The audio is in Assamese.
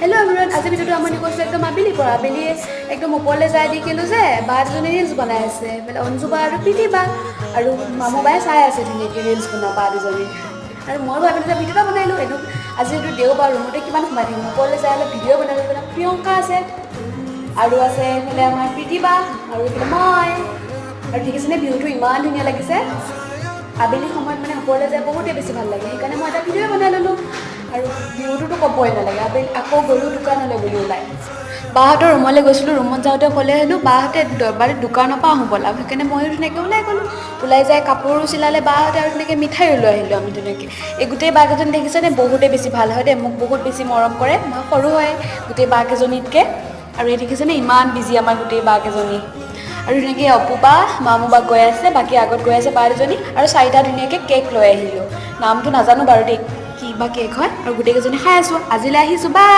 হেল্ল' এভৰিৱান, আজি ভিডিঅ'টো আৰম্ভণি কৰিছিলোঁ একদম আবেলিৰ পৰা। আবেলি একদম ওপৰলৈ যাই দেখিলোঁ যে বা দুজনী ৰিলচ বনাই আছে, এইফালে অঞ্জু বা আৰু প্ৰীতি বা, আৰু মামু বাই চাই আছে ধুনীয়াকৈ ৰিলচ বনোৱা বা দুজনী। আৰু মই ভাবিলোঁ যে ভিডিঅ' এটা বনাই লওঁ। এইটো আজি এইটো দেওবাৰ, ৰুমতে কিমান সোমাই থাকিম, ওপৰলৈ যাই অলপ ভিডিঅ' বনালোঁ। এইফালে প্ৰিয়ংকা আছে আৰু আছে এইফালে আমাৰ প্ৰীতি বা আৰু এইফালে মই। আৰু দেখিছেনে, ভিউটো ইমান ধুনীয়া লাগিছে। আবেলি সময়ত মানে ওপৰলৈ যাই বহুতেই বেছি ভাল লাগে, সেইকাৰণে মই এটা ভিডিঅ' বনাই ল'লোঁ। আৰু ভিউটোতো ক'বই নালাগে। আবেলি আকৌ গ'লোঁ দোকানলৈ বুলি ওলাই বাহঁতৰ ৰুমলৈ গৈছিলোঁ। ৰুমত যাওঁতে ক'লে হেনো বাহঁতে দৰবাৰ দোকানৰ পৰা আহোঁ ব'লা। সেইকাৰণে ময়ো ধুনীয়াকৈ ওলাই গ'লোঁ। ওলাই যাই কাপোৰো চিলালে বাহঁতে আৰু ধুনীয়াকৈ মিঠাইও লৈ আহিলোঁ আমি ধুনীয়াকৈ। এই গোটেই বাকেইজনী দেখিছেনে, বহুতেই বেছি ভাল হয় দেই, মোক বহুত বেছি মৰম কৰে। মই সৰু হয় গোটেই বাকেইজনীতকৈ। আৰু এই দেখিছেনে, ইমান বিজি আমাৰ গোটেই বাকেইজনী। আৰু ধুনীয়াকৈ অপু বা, মামু বা গৈ আছে, বাকী আগত গৈ আছে বা দুজনী। আৰু চাৰিটা ধুনীয়াকৈ কেক লৈ আহিলোঁ। নামটো নাজানো বাৰু দেই, কি বা কেক হয়। আৰু গোটেইকেইজনী খাই আছোঁ। আজিলৈ আহিছোঁ, বাই।